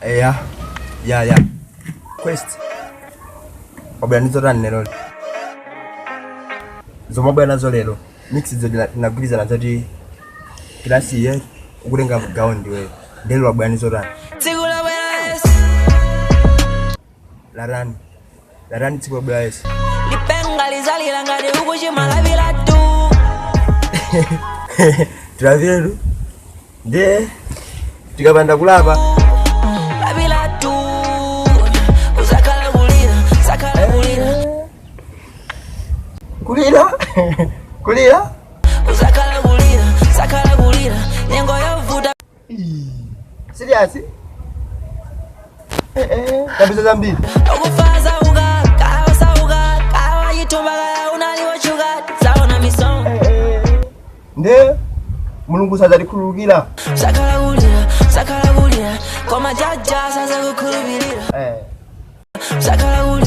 Eya, ya quest wabwera ndi zotani lero? Zomwe wabwera nazo lero, mix zo tinagwirizana zoti kilasi iye ukutenga gawo ndiweyo, ndelo wabwera ndi zotani? Tsiku labwera Yesu. Larani larani, tsiku labwera Yesu. Lipenga lizalira ngati ukuchimwa tu. Tilaviretu, ndiye tikapanda kulapa. Labila tu, uzakhala kulira, zakhala kulira. Kulira kulira. Uzakhala kulira, zakhala kulira, nyengo yovuta. Serious, kabisa zambiri. Ukufaza uka kaya wasauka, kaya wachitumba, kaya unaliwochuka, zaona misongo. Nde Mulungu sadzatikhululukira? Zakhala kulira, zakhala kulira, koma jaja sazakukhulupirira. Eh. Zakhala kulira.